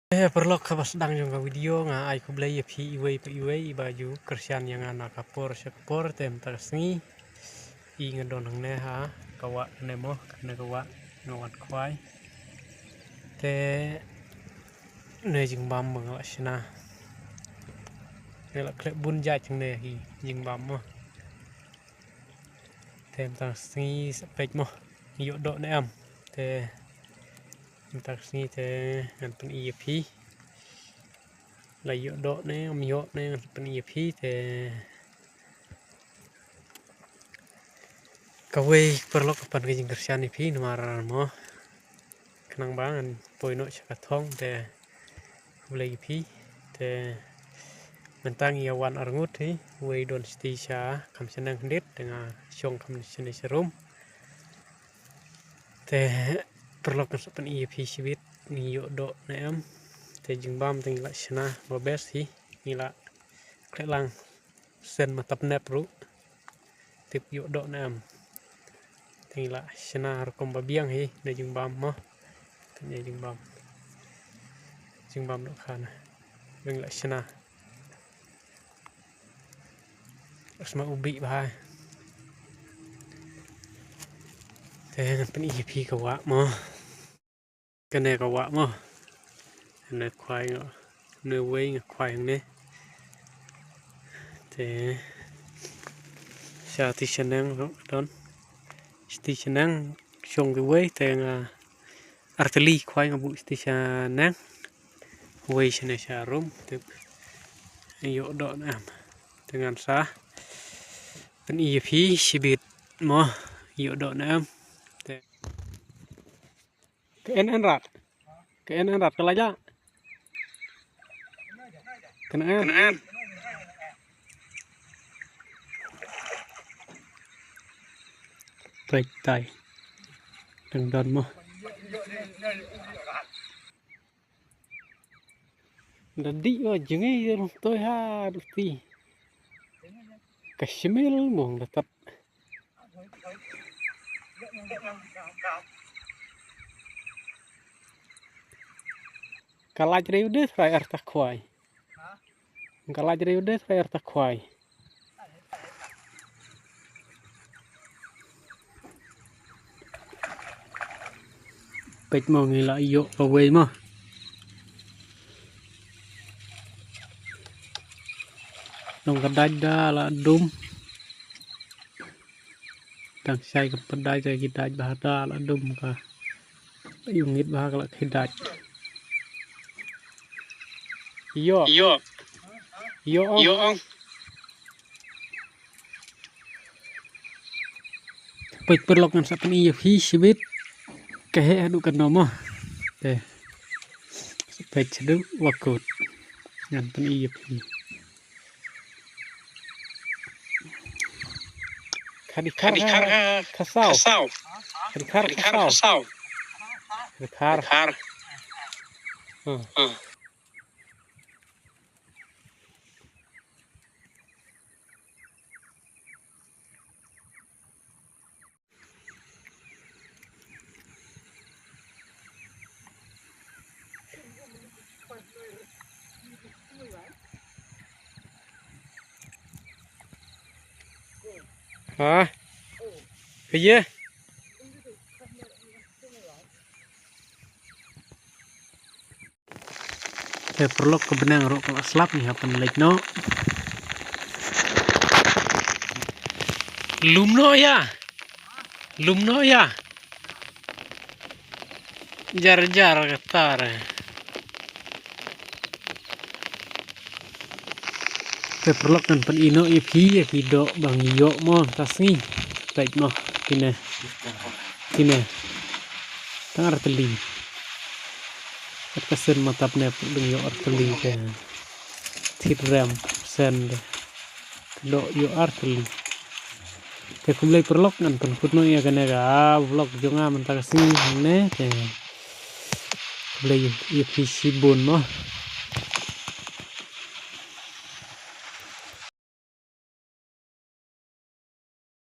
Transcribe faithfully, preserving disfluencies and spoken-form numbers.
Eh, paralok, kaba sdang jong ka video nga ai khublei ïa phi iwei pa iwei iba ju kyrshan ïa nga na ka por sha ka por. Te mynta ka sngi i nga don hangne ha ka wah kane mo, kane ka wah nga wad khwai. Te ne jingbam ba nga la shna. Nga la khleh bun jait hangne hi jingbam mo. Te mynta ka sngi sa peit mo ïoh doh ne em. Te mynta ka sngi te ngan pyni ïa phi. La ïoh doh ne em, ïoh ne ngan pyni ïa phi te. Kawei paralok pan ka jingkyrshan ïa phi namar mo. Khnang ba ngan poi noh sha ka thong te khublei ïa phi. Te mynta ngi ïa wan arngut hi, wei don shiti sha kham shaneng khyndiat te nga shong kham shane sharum. Te paralok ngan sa pyni ïa phi shibit ngi ïoh doh ne em. Te jingbam te ngi la shna ba best hi, ngi la khleh lang sen ma tap nep ruh. Tip ïoh doh ne em. Te ngi la shna rukom ba biang hi ne jingbam mo. Te ne jingbam. Jingbam doh kha ne. Ba ngi la shna. Sma u bih bha. Te ngan pyni ïa phi ka wah mo. Kane ka wah mo. Kane khwai nga, kane wei nga khwai hangne. Te sha ti shaneng ruh don. Shiti shaneng shong kiwei te nga artylli khwai nga buh shiti shaneng. Wei shane sharum te ïoh doh ne em. Te ngan sa pyni ïa phi shibit mo ïoh doh ne em. Te Ka en en rat. Ka en en rat ka la ja. Ka na en. Ka na en. Peit tai. Dang don mo. Da dih wa jngi rung toi ha duti. Ka shmil mong da tat. Ka laj reu de trai arta khwai. Ka laj reu de trai arta khwai. Peit mo ngi la ïoh kawei mo. Nong ka dait da la dum. Dang shai ka pdai ka ki dait bha da la dum ka. Yung ngit bha ka la ki dait. Ïoh. Ïoh. Ïoh. Ïoh. Peit paralok ngan sa pyni ïa phi shibit. Ka heh haduh katno mo. Te. Peit shaduh wa kut. Ngan pyni ïa phi. Khadi khar khar khasaw. Khadi khar khasaw. Khadi khar. Ha. Kaya. Te paralok ka bneng ruh ka la slap ngi hap ban leit noh. Lum noh ïa. Lum noh ïa. Jar jar ka tar. Te paralok ngan pyni noh ïa phi ïa ki doh ba ngi ïoh mo ta sngi. Peit mo kine. Kine. Tang artylli. Kat ka sen ma tap ne puk dang ïoh artylli te. Thit rem sen de. Doh ïoh artylli. Te khublei paralok ngan pynkut noh ïa kane ka vlog jong nga mynta ka sngi hangne te. Khublei ïa phi shibun mo.